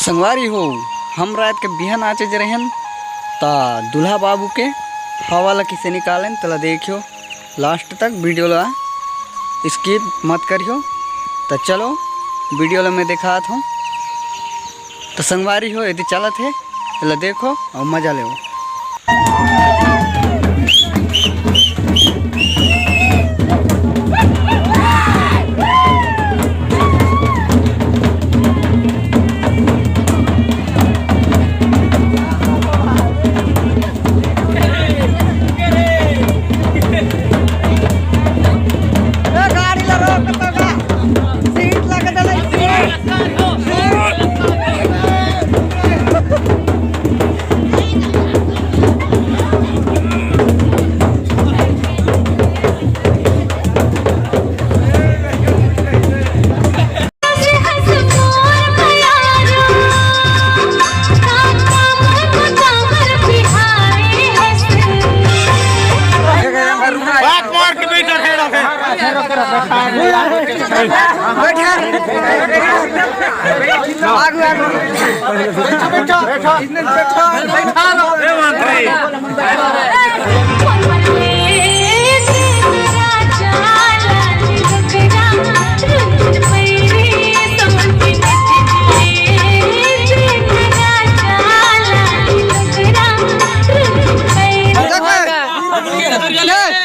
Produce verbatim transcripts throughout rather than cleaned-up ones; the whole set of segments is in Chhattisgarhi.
संगवारी हो, हम रात के बिहान आचे जे रहेन, त दूल्हा बाबू के हवा ला किसे निकालेन, तेला देखियो last तक video ला skip मत करियो। त चलो video ला मैं देखात हूँ। त संगवारी हो, यदि चलत हे, एला देखो अउ मजा लेवो।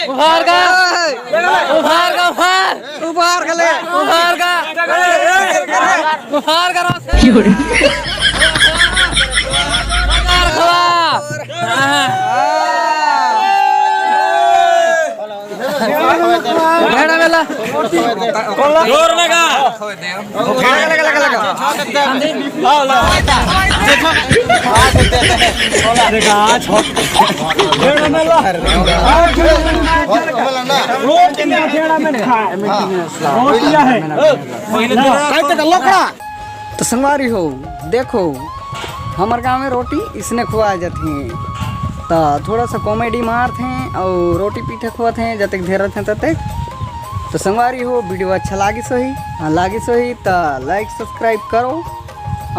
उभार गा, उभार गा, उभार। उभार गा ले। उभार गा। उभार गा। उभार गा। भेड़ा मेला। जोर लगा। तो संगवारी हो, देखो, हमर गांव में रोटी इसने खुआ जाती है। तो थोड़ा सा comedy मारत हैं और रोटी पीठे खुआत हैं, जतेक देर रहते हैं ततेक। तो संगवारी हो, video अच्छा लागिस होही, हाँ, लागिस होही तो like subscribe करो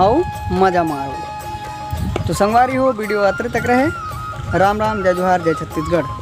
और मजा मारो। तो संगवारी हो, video अतरे तक रहे। राम राम, जय जोहार, जय छत्तीसगढ़।